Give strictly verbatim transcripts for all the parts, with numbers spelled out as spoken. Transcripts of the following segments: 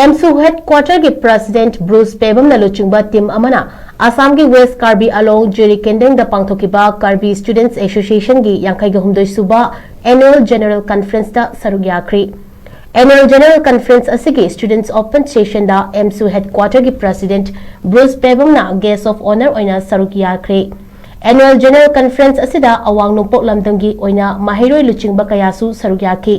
ꯑꯦꯝꯁꯨ ꯍꯦꯗꯀ꯭ꯋꯥꯇꯔꯒꯤ president Bruce ꯄꯦꯕꯝꯅ ꯂꯨꯆꯤꯡꯕ team ꯑꯃꯅ ꯑꯁꯥꯝꯒꯤ ꯋꯦꯁ ꯀꯥꯔꯕꯤ ꯑꯂꯣꯡ ꯖꯤꯔꯤ ꯀꯦꯟꯗꯦꯡꯗ ꯄꯥꯡꯊꯣꯛꯈꯤꯕ ꯀꯥꯔꯕꯤ ꯁ꯭ꯇꯨꯗꯦꯟꯠꯁ ꯑꯦꯁꯣꯁꯤꯌꯦꯁꯟꯒꯤ ꯌꯥꯡꯈꯩꯒ ꯍꯨꯝꯗꯣꯏ ꯁꯨꯕ ꯑꯦꯅꯨꯋꯦꯜ ꯖꯦꯅꯔꯦꯜ ꯀꯟꯐꯔꯦꯟꯁꯇ ꯁꯔꯨꯛ ꯌꯥꯈ꯭ꯔꯤ꯫ ꯑꯦꯅꯨꯋꯦꯜ ꯖꯦꯅꯔꯦꯜ ꯀꯟꯐꯔꯦꯟꯁ ꯑꯁꯤꯒꯤ ꯁ꯭ꯇꯨꯗꯦꯟꯠꯁ ꯑꯣꯄꯟ ꯁꯦꯁꯟꯗ ꯑꯦꯝꯁꯨ ꯍꯦꯗꯀ꯭ꯋꯥꯇꯔꯒꯤ ꯄ꯭ꯔꯁꯤꯗꯦꯟꯠ ꯕ꯭ꯔꯨꯁ ꯄꯦꯕꯝꯅ ꯒꯦꯁ꯭ꯠ ꯑꯣꯐ ꯑꯣꯅꯔ ꯑꯣꯏꯅ ꯁꯔꯨꯛ ꯌꯥꯈ꯭ꯔꯦ꯫ ꯑꯦꯅꯨꯋꯦꯜ ꯖꯦꯅꯔꯦꯜ ꯀꯟꯐꯔꯦꯟꯁ ꯑꯁꯤꯗ ꯑꯋꯥꯡ ꯅꯣꯡꯄꯣꯛ ꯂꯝꯗꯝꯒꯤ ꯑꯣꯏꯅ ꯃꯍꯩꯔꯣꯏ ꯂꯨꯆꯤꯡꯕ ꯀꯌꯥꯁꯨ ꯁꯔꯨꯛ ꯌꯥꯈꯤ꯫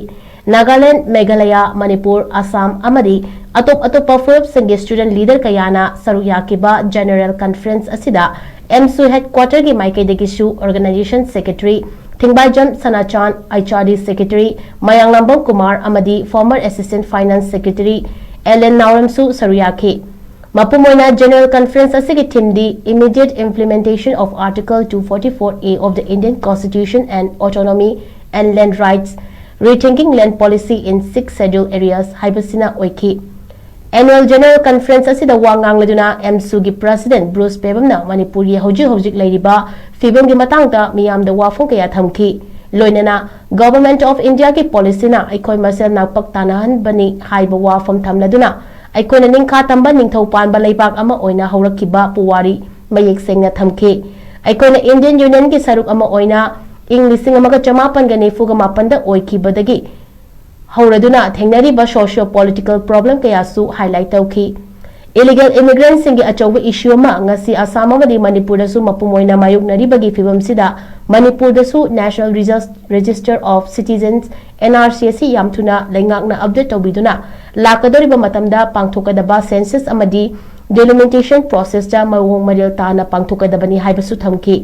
ꯅꯥꯒꯥꯂꯦꯟꯗ, ꯃꯦꯘꯥꯂꯌꯥ, ꯃꯅꯤꯄꯨꯔ, ꯑꯁꯥꯝ ꯑꯃꯗꯤ ꯑꯇꯣꯞ ꯑꯇꯣꯞꯄ ꯐꯨꯔꯨꯞꯁꯤꯡꯒꯤ ꯁ꯭ꯇꯨꯗꯦꯟꯠ ꯂꯤꯗꯔ ꯀꯌꯥꯅ ꯁꯔꯨꯛ ꯌꯥꯈꯤꯕ ꯖꯦꯅꯔꯦꯜ ꯀꯟꯐꯔꯦꯟꯁ ꯑꯁꯤꯗ ꯑꯦꯝꯁꯨ ꯍꯦꯗꯀ꯭ꯋꯥꯇꯔꯒꯤ ꯃꯥꯏꯀꯩꯗꯒꯤꯁꯨ organisation secretary Thingbaijam Sanachan, H R D secretary Mayanglambam Kumar ꯑꯃꯗꯤ former assistant finance secretary L N ꯅꯥꯎꯔꯦꯝꯁꯨ ꯁꯔꯨꯛ ꯌꯥꯈꯤ꯫ ꯃꯄꯨꯡ ꯑꯣꯏꯅ ꯖꯦꯅꯔꯦꯜ ꯀꯟꯐꯔꯦꯟꯁ ꯑꯁꯤꯒꯤ ꯊꯤꯝꯗꯤ Immediate Implementation of Article two forty-four A of the Indian Constitution and Autonomy and Land Rights, Rethinking Land Policy in Six Scheduled Areas ꯍꯥꯏꯕꯁꯤꯅ ꯑꯣꯏꯈꯤ꯫ Annual general conference ꯑꯁꯤꯗ ꯋꯥ ꯉꯥꯡꯂꯗꯨꯅ ꯑꯦꯝꯁꯨꯒꯤ ꯄ꯭ꯔꯁꯤꯗꯦꯟꯠ ꯕ꯭ꯔꯨꯁ ꯄꯦꯕꯝꯅ ꯃꯅꯤꯄꯨꯔꯒꯤ ꯍꯧꯖꯤꯛ ꯍꯧꯖꯤꯛ ꯂꯩꯔꯤꯕ ꯐꯤꯕꯝꯒꯤ ꯃꯇꯥꯡꯗ ꯃꯤꯌꯥꯝꯗ ꯋꯥꯐꯝ ꯀꯌꯥ ꯊꯝꯈꯤ꯫ ꯂꯣꯏꯅꯅ Government of Indiaꯒꯤ ꯄꯣꯂꯤꯁꯤꯅ ꯑꯩꯈꯣꯏ ꯃꯁꯦꯜ ꯅꯥꯛꯄꯛ ꯇꯥꯅꯍꯟꯕꯅꯤ ꯍꯥꯏꯕ ꯋꯥꯐꯝ ꯊꯝꯂꯗꯨꯅ ꯑꯩꯈꯣꯏꯅ ꯅꯤꯡꯈꯥ ꯇꯝꯕ ꯅꯤꯡꯊꯧ ꯄꯥꯟꯕ ꯂꯩꯕꯥꯛ ꯑꯃ ꯑꯣꯏꯅ ꯍꯧꯔꯛꯈꯤꯕ ꯄꯨꯋꯥꯔꯤ ꯃꯌꯦꯛ ꯁꯦꯡꯅ ꯊꯝꯈꯤ꯫ ꯑꯩꯈꯣꯏꯅ ꯏꯟꯗꯤꯌꯟ ꯌꯨꯅꯤꯌꯟꯒꯤ ꯁꯔꯨꯛ ꯑꯃ ꯑꯣꯏꯅ ꯏꯪ ꯂꯤꯁꯤꯡ ꯑꯃꯒ ꯆꯃꯥꯄꯟꯒ ꯅꯤꯐꯨꯒ ꯃꯥꯄꯟꯗ ꯑꯣꯏꯈꯤꯕꯗꯒꯤ ꯍꯧꯔꯗꯨꯅ ꯊꯦꯡꯅꯔꯤꯕ socio political problem ꯀꯌꯥꯁꯨ highlight ꯇꯧꯈꯤ꯫ Illegal immigrantꯁꯤꯡꯒꯤ ꯑꯆꯧꯕ issue ꯑꯃ ꯉꯁꯤ ꯑꯁꯥꯝ ꯑꯃꯗꯤ ꯃꯅꯤꯄꯨꯔꯗꯁꯨ ꯃꯄꯨꯡ ꯑꯣꯏꯅ ꯃꯥꯌꯣꯛꯅꯔꯤꯕꯒꯤ ꯐꯤꯕꯝꯁꯤꯗ ꯃꯅꯤꯄꯨꯔꯗꯁꯨ National Regis-, Register of Citizens, N R C ꯑꯁꯤ ꯌꯥꯝ ꯊꯨꯅ ꯂꯩꯉꯥꯛꯅ update ꯇꯧꯕꯤꯗꯨꯅ ꯂꯥꯛꯀꯗꯧꯔꯤꯕ ꯃꯇꯝꯗ ꯄꯥꯡꯊꯣꯛꯀꯗꯕ census ꯑꯃꯗꯤ delimitation processꯇ ꯃꯑꯣꯡ ꯃꯔꯤꯜ ꯇꯥꯅ ꯄꯥꯡꯊꯣꯛꯀꯗꯕꯅꯤ ꯍꯥꯏꯕꯁꯨ ꯊꯝꯈꯤ꯫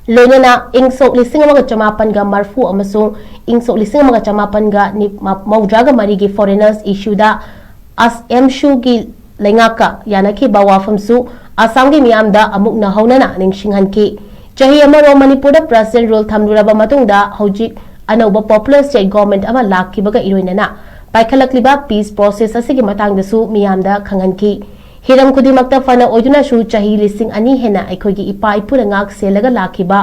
ꯂꯣꯏꯅꯅ ꯏꯪ ꯁꯣꯛ ꯂꯤꯁꯤꯡ ꯑꯃꯒ ꯆꯃꯥꯄꯟꯒ ꯃꯔꯐꯨ ꯑꯃꯁꯨꯡ ꯏꯪ ꯁꯣꯛ ꯂꯤꯁꯤꯡ ꯑꯃꯒ ꯆꯃꯥꯄꯟꯒ ꯃꯧꯗ꯭ꯔꯥꯒ ꯃꯔꯤꯒꯤ foreigners issueꯗ ꯑꯁ-, ꯑꯦꯝꯁꯨꯒꯤ ꯂꯩꯉꯥꯛꯀ ꯌꯥꯅꯈꯤꯕ ꯋꯥꯐꯝꯁꯨ ꯑꯁꯥꯝꯒꯤ ꯃꯤꯌꯥꯝꯗ ꯑꯃꯨꯛ ꯅꯧꯍꯧꯅꯅ ꯅꯤꯡꯁꯤꯡꯍꯟꯈꯤ꯫ ꯆꯍꯤ ꯑꯃꯔꯣꯝ ꯃꯅꯤꯄꯨꯔꯗ president rule ꯊꯝꯂꯨꯔꯕ ꯃꯇꯨꯡꯗ ꯍꯧꯖꯤꯛ ꯑꯅꯧꯕ popular state government ꯑꯃ ꯂꯥꯛꯈꯤꯕꯒ ꯏꯔꯣꯏꯅꯅ ꯄꯥꯏꯈꯠꯂꯛꯂꯤꯕ peace process ꯑꯁꯤꯒꯤ ꯃꯇꯥꯡꯗꯁꯨ ꯃꯤꯌꯥꯝꯗ ꯈꯪꯍꯟꯈꯤ꯫ ꯍꯤꯔꯝ ꯈꯨꯗꯤꯡꯃꯛꯇ ꯐꯅ ꯑꯣꯏꯗꯨꯅꯁꯨ ꯆꯍꯤ ꯂꯤꯁꯤꯡ ꯑꯅꯤ ꯍꯦꯟꯅ ꯑꯩꯈꯣꯏꯒꯤ ꯏꯄꯥ ꯏꯄꯨꯅ ꯉꯥꯛ ꯁꯦꯜꯂꯒ ꯂꯥꯛꯈꯤꯕ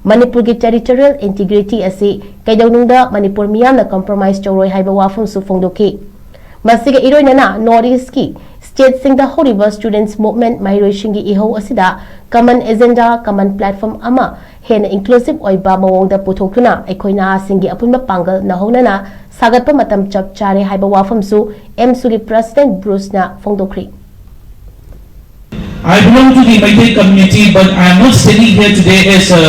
ꯃꯅꯤꯄꯨꯔꯒꯤ territorial integrity ꯑꯁꯤ ꯀꯩꯗꯧꯅꯨꯡꯗ ꯃꯅꯤꯄꯨꯔ ꯃꯤꯌꯥꯝꯅ compromise ꯇꯧꯔꯣꯏ ꯍꯥꯏꯕ ꯋꯥꯐꯝꯁꯨ ꯐꯣꯡꯗꯣꯛꯈꯤ꯫ ꯃꯁꯤꯒ ꯏꯔꯣꯏꯅꯅ North East ꯀꯤ state ꯁꯤꯡꯗ ꯍꯧꯔꯤꯕ students movement ꯃꯍꯩꯔꯣꯏꯁꯤꯡꯒꯤ ꯏꯍꯧ ꯑꯁꯤꯗ common agenda, common platform ꯑꯃ ꯍꯦꯟꯅ inclusive ꯑꯣꯏꯕ ꯃꯑꯣꯡꯗ ꯄꯨꯊꯣꯛꯇꯨꯅ ꯑꯩꯈꯣꯏ ꯅꯍꯥꯁꯤꯡꯒꯤ ꯑꯄꯨꯟꯕ ꯄꯥꯡꯒꯜꯅ ꯍꯧꯅꯅ ꯁꯥꯒꯠꯄ ꯃꯇꯝ ꯆꯞ ꯆꯥꯔꯦ ꯍꯥꯏꯕ ꯋꯥꯐꯝꯁꯨ ꯑꯦꯝꯁꯨꯒꯤ president Bruce ꯅ ꯐꯣꯡꯗꯣꯛꯈ꯭ꯔꯤ꯫ I belong to the Meitei community, but I am not standing here today as a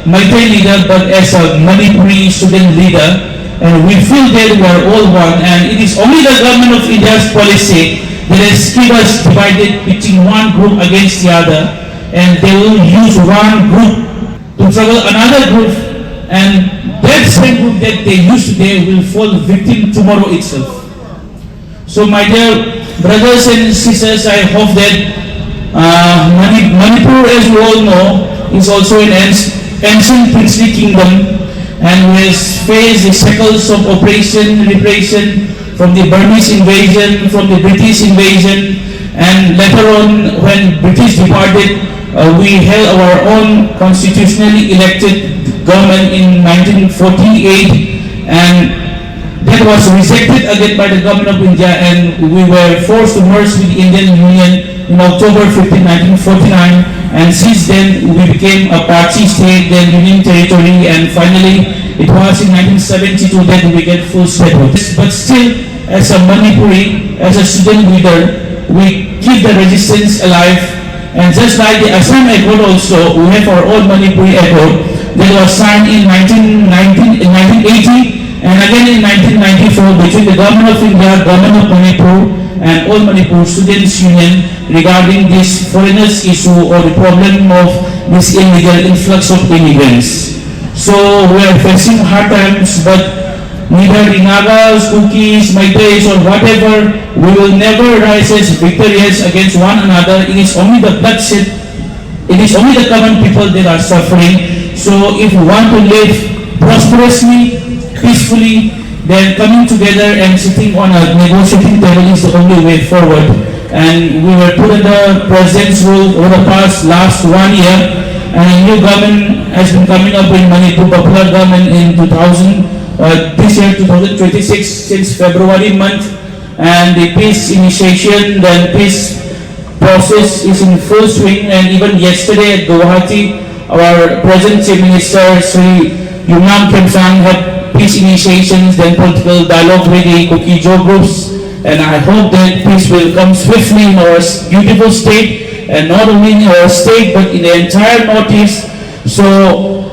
Meitei leader, but as a Manipuri student leader. And we feel that we are all one, and it is only the government of India's policy that has kept us divided between one group against the other, and they will use one group to trouble another group, and that same group that they use today will fall victim tomorrow itself. So, my dear brothers and sisters, I hope that uh, Mani- Manipur, as we all know, is also an anc- ancient princely kingdom and has faced the cycles of oppression, repression from the Burmese invasion, from the British invasion, and later on, when British departed, uh, we held our own constitutionally elected government in nineteen forty-eight, and that was rejected again by the government of India, and we were forced to merge with the Indian Union in October fifteenth, nineteen forty-nine, and since then we became a party state, then Union Territory, and finally it was in nineteen seventy-two that we get full statehood. But still, as a Manipuri, as a student leader, we keep the resistance alive. And just like the Assam Accord also, we have our own Manipuri Accord that was signed in nineteen nineteen, in nineteen eighty, and again in nineteen ninety-four between the Government of India, Government of Manipur, and All Manipur Students Union regarding this foreigners issue or the problem of this illegal influx of immigrants. So we are facing hard times, but neither the Nagas, Kukis, Meiteis, or whatever, we will never rise as victorious against one another. It is only the bloodshed, it is only the common people that are suffering. So if we want to live prosperously, peacefully, then coming together and sitting on a negotiating table is the only way forward. And we were put under president's rule over the past last one year, and a new government has been coming up in Manipur, popular government in two thousand, uh, this year two thousand twenty-six, since February month. And the peace initiation, then peace process is in full swing. And even yesterday at Guwahati, our present Chief Minister, Shri Yumnam Khemsang, had peace initiations, then political dialogue with the Kuki-Zo groups. And I hope that peace will come swiftly in our s- beautiful state, and not only in our state, but in the entire Northeast. So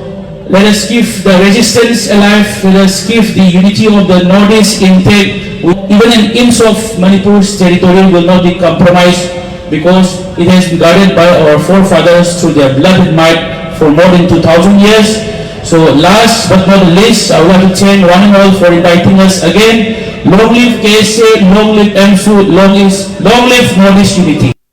let us keep the resistance alive. Let us keep the unity of the Northeast intact. Even an inch of Manipur's territory will not be compromised, because it has been guarded by our forefathers through their blood and might for more than two thousand years. So last but not the least, I would like to thank one and all for inviting us again. Long live K S A, long live AMSU, long live, long live Northeast unity.